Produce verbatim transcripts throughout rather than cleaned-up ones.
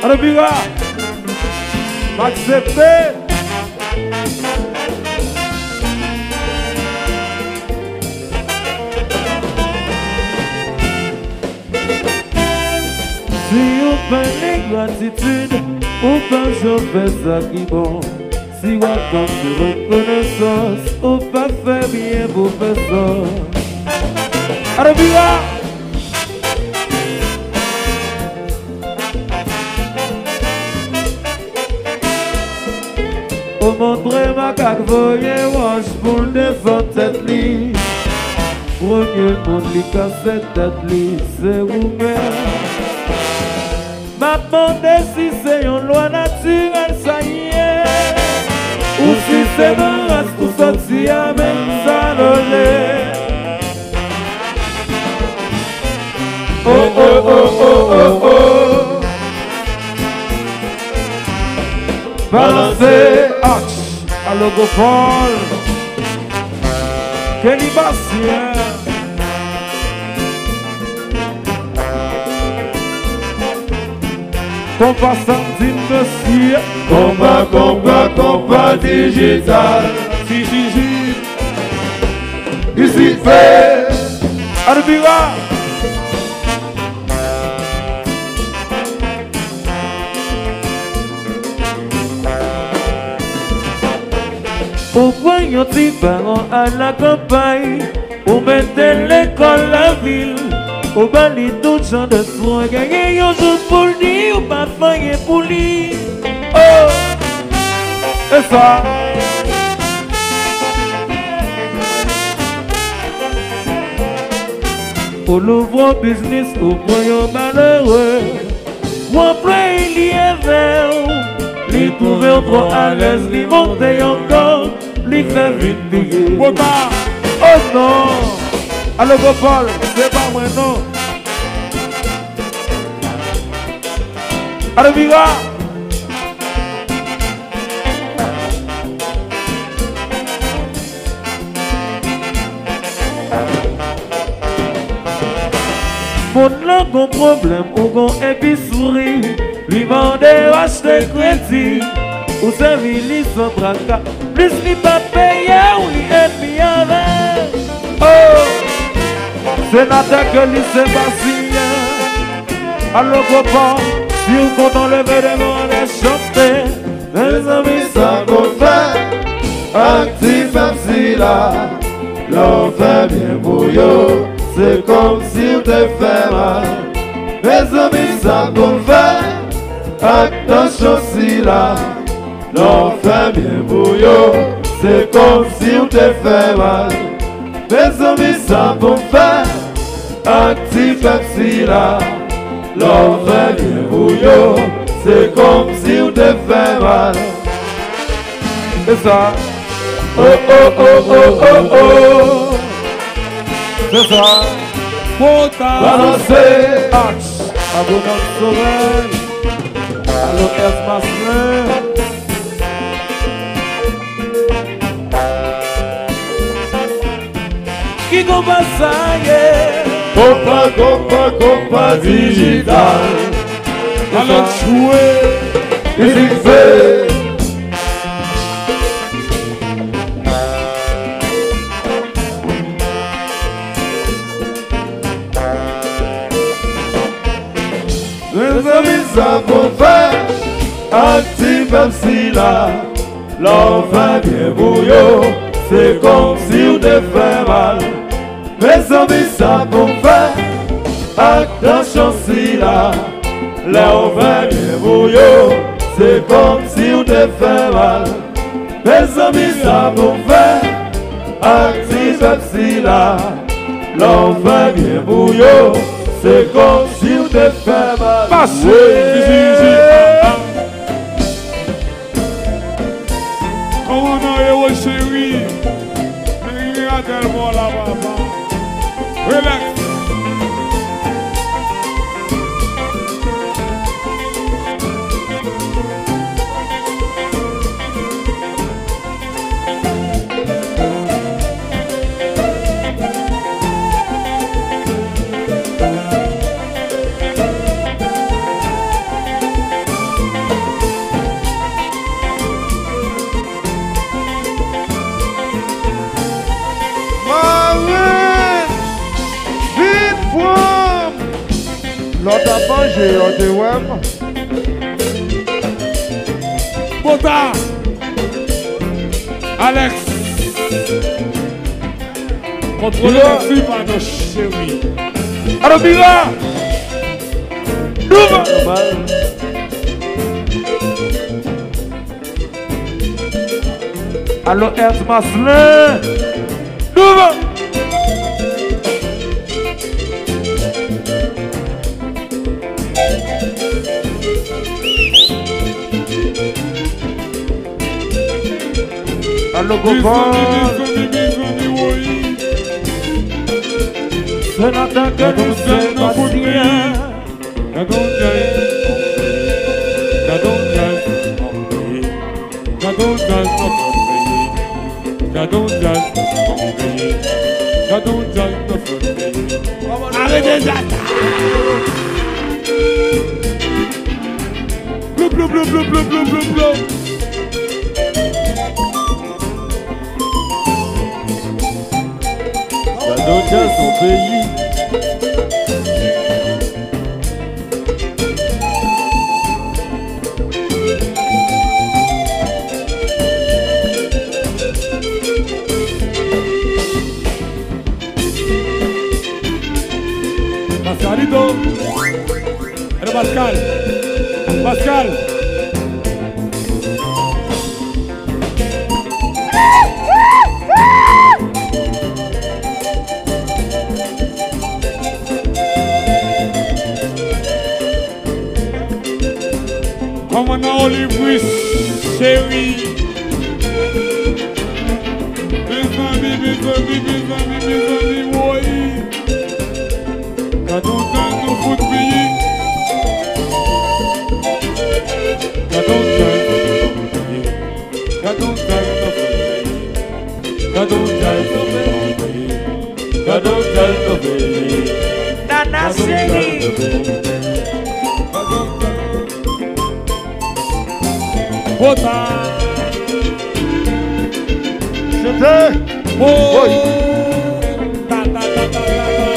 Alvira, m aksepte. Si w pa gen gratitid, ou pa janm fè sa ki bon. Si w ap tann rekonesans, ou p ap fè byen pou pèsonn. Alvira! Ou montre makak voye wòch pou l defann tèt li. Premye moun li kase tèt li, se ou menm. M ap mande si se yon lwa natirèl sa ye, ou si se nan ras ou soti a, menm sa lole. Oh, oh, oh, oh, oh, oh. Balanse, ach, Alogopol. Kenny Bastien. Konpa Samdi, mesye. Konpa, konpa, konpa dijital. T J J. Isit fè. Alvira. Ou pran yon ti paran al nan kanpay, ou mete l lekòl lavil, ou ba li tout jan de swen. Genyen yon jou pou l di ou pa fè anyen pou li. Oh! E sa? Ou louvri yon biznis, ou pran yon malere, ou anplwaye li avè w. Li twouve w twò alèz, li monte yon gang, li fè vin touye. Pota! Oh non! Alogopol, se pa mwen non. Alvira! Moun lan gon pwoblèm ou gon episri, li mande w achte kredi, ou sèvi li san traka, plis li pa peye w, li ènmi avè w. Oh! Senatè ke li se pa siyen. Alogopol, si w kontan leve devan lè chante. Mezanmi, sa konn fè ak ti pèp sila. Lè w fè byen pou yo, se kòmsi w te fè mal. Mezanmi, sa konn fè ak tansyon sila. Lè w fè byen pou yo, se kòmsi w te fè mal. Mezanmi, sa pou m fè ak ti pèp sila? Lè w fè byen pou yo, se kòmsi w te fè mal. E sa. Oh, oh, oh, oh, oh, oh. Se sa. Pota. Balanse. Ach. Abonè Sorèl. Alo, S Maslin. Ki konpa sa ye? Konpa, konpa, konpa dijital. Alo, jwe. Mizik fè. Mezanmi, sa pou m fè ak ti pèp sila? Lè w fè byen pou yo, se kòmsi w te fè mal. Mezanmi, sa pou m fè ak tansyon sila? Lè w fè byen pou yo, se kòmsi w te fè mal. Mezanmi, sa pou m fè ak ti pèp sila? Lè w fè byen pou yo, se kòmsi w te fè mal. Pase! Kòman nou ye, cheri? Meri Miradèl mò la, papa. Relax. Lè w t ap manje, yo te wè m. Bota! Alex! Kontwole lèfi, padan cheri. Alo, Mira! Douvan! Alo, Ernst Marcelin! Douvan! Alo, Gopal! Se nan tan ke nou se pasyan. Gade yon djaz, gade yon djaz, gade yon djaz, gade yon djaz, gade yon djaz. Arete djaz la! Bloup, bloup, bloup. Gade yon djaz, yon peyi. Pascalito. Alo, Pascal. Pascal. Kòmandan Olivris, cheri. Mezanmi, mezanmi, mezanmi, mezanmi, woy. Gade yon djaz nou fout peyi. Gade yon djaz nou fout peyi. Gade yon djaz nou fout peyi. Gade yon djaz nou fout peyi. Gade yon djaz nou fout peyi. Nana cheri. Bota. Chante. Woy. Ta, ta, ta, ta, ta, ta.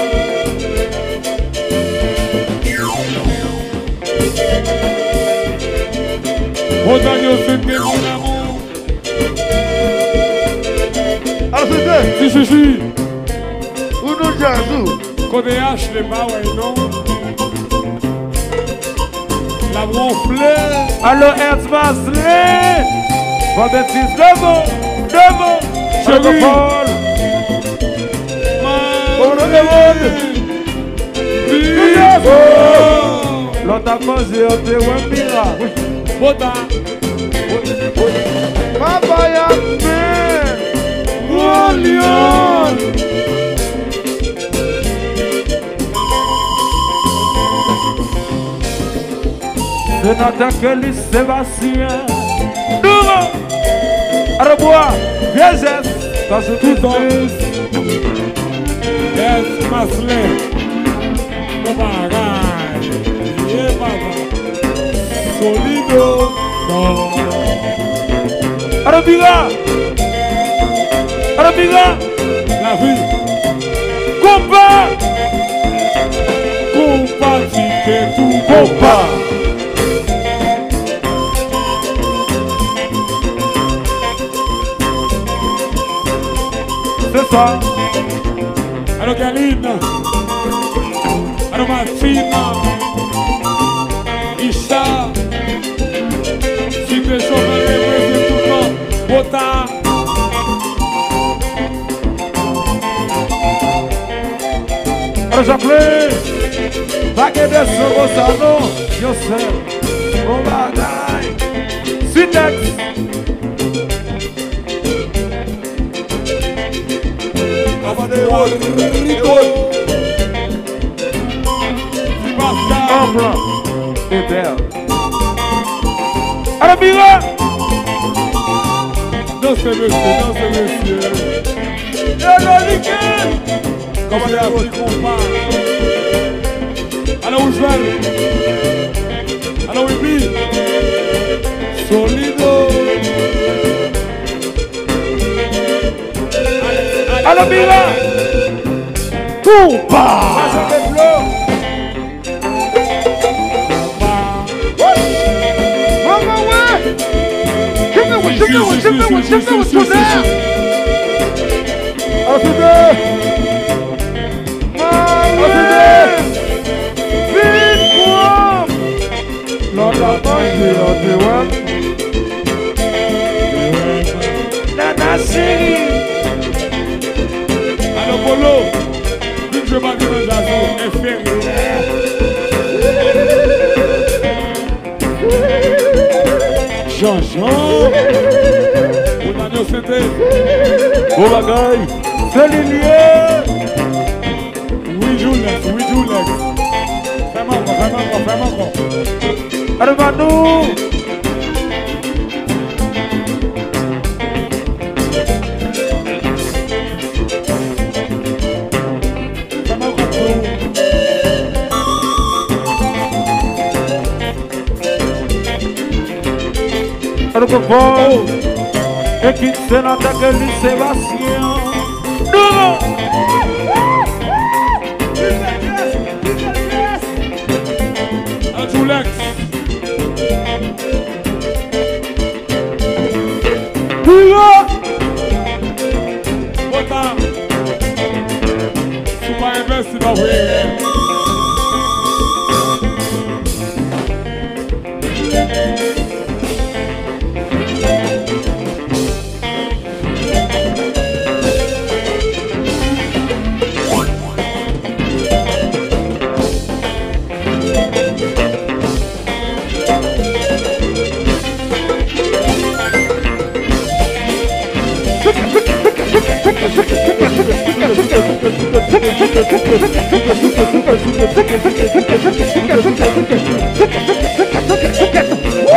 Bota, yo se te mon amour. Al chante. Si, si, si. Ou nou djaz ou. Kote Ashley pa wè non. L ap wonfle. Alo, Ernst Marcelin. Fò betiz devan, devan. Cheri. Alo, Paul. Mami. Alo, Deron. Vivo. Lè w t ap manje, yo te wè m mira. Bota. Papaya men. Gwo lyon. Senatè Kelly Sébastien. Douvan. Arabwa. Vye jès. Sa se biznis. Ernst Marcelin. Bon bagay. Ye papa. Solido. Arabira. Arabira. Lavi. Konpa. Konpa, tike tou konpa. Se sa. Alo, Galine. Alo, Martine. Richard. Site Chofè reprezante tout non. Bota. Alo, Jacqueline. Pa gen de son konsa non. Yo sèl. Bon bagay. Sitex. Papa de Rodrigo. Anplan. Eber. Alo, Mira. Danse, mesye, danse, mesye. Alo, Liken. Kòman y ap di konpa? Alo, Roosevelt. Alo, Wibi. Solido. Alo, Mira. Konpa. Mache de dlo. Aside! Aside! Vin pran! Lòt la manje an te wè m. Nana cheri. Alo Polo, vin jwe bagay nan djaz ou, enferi. Jean-Jean. Pou Daniel Sente. Bon bagay. Se li l ye. Wi, Julex, wi, Julex. Fè m ankò, fè m ankò, fè m ankò. Armanou! Fè m ankò pou ou. An nou konprann. Ekip senatè ke li Sebastien. Douvan! Andrew Lex. Pire! Pota! Si w pa envesti, pa voye rèv.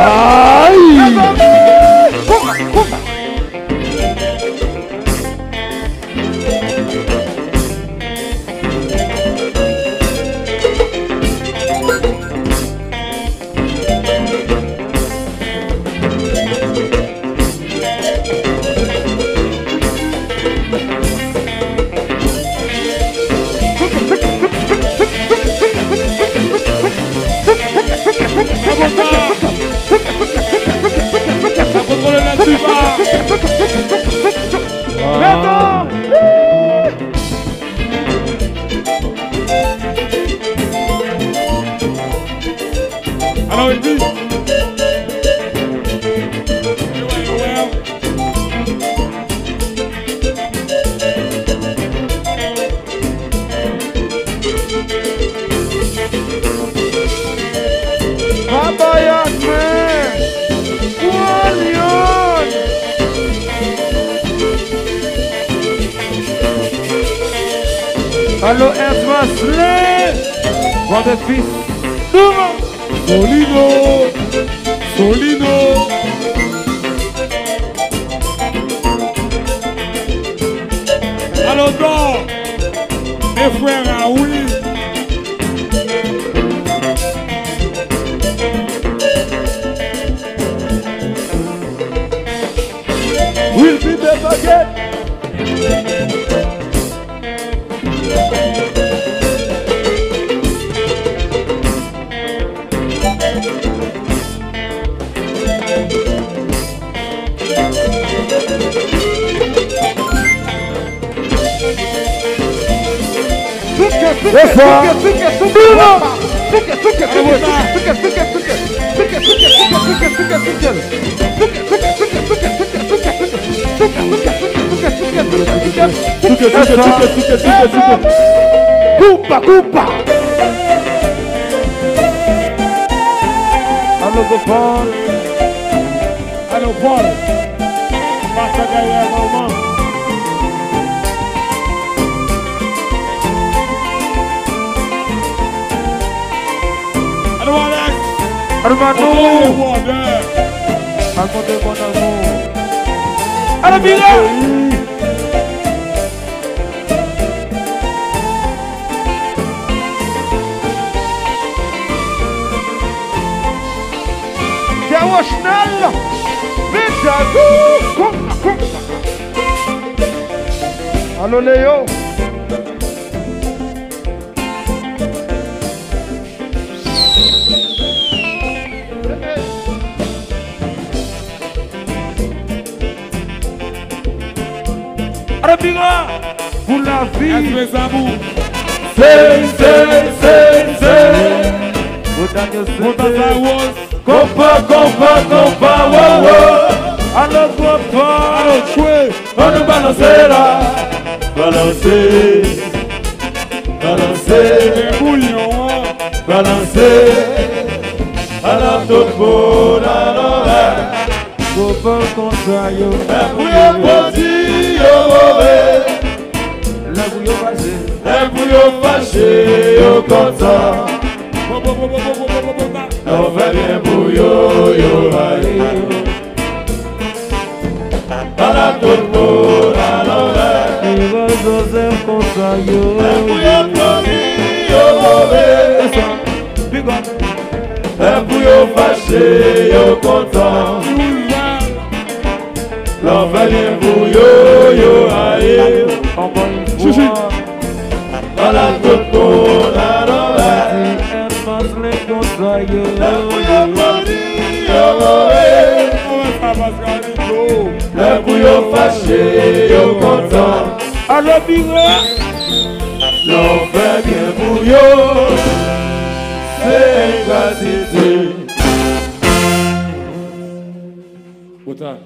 Ay! Alò, Eddy. Pa bay ak men. Pran yonn. Alo, Ezra Slay. Brother Fils. Douvan. Solino! Solino! Alò, Dò! E frè a, wi! Will be the target! Bonsoir. Souke, souke, souke, souke, souke, souke. Koupa, koupa. Alo, Gopal. Alo, Paul. Pasa dèyè manman. Alo, Alex. Alo, Manou. Al monte bon amour. Alo, Mira. Pierre Rochnal, Benjazou, konsa, konsa. Alo, Leo. Pou lavi. Yes, mes amours. Sey, sey, sey, sey. Montagne Sainte. Montagne Rose. Konpa, konpa, konpa, wo, wo. Alo, konpa. Alo, chwe. Ann nou balanse la. Balanse. Balanse. Bouyon an. Balanse. Ala tout moun alò. Konpa konsa yo. Lè pou yo pwodui yo move. Lè pou yo fache. Lè pou yo fache, yo kontan. Lè w fè byen pou yo, yo rayi. Ala tout moun alò. Rival Joseph konsa yo. Lè pou yo pwodui yo move. Lè pou yo fache, yo kontan. Lè w fè byen pou yo, yo rayi. Ankò yon fwa. Ala tout moun alò. Lè pou yo pwodui yo move. Lè pou yo fache, yo kontan. Alo, biro. Lè w fè byen pou yo, se gratitid. Kontan.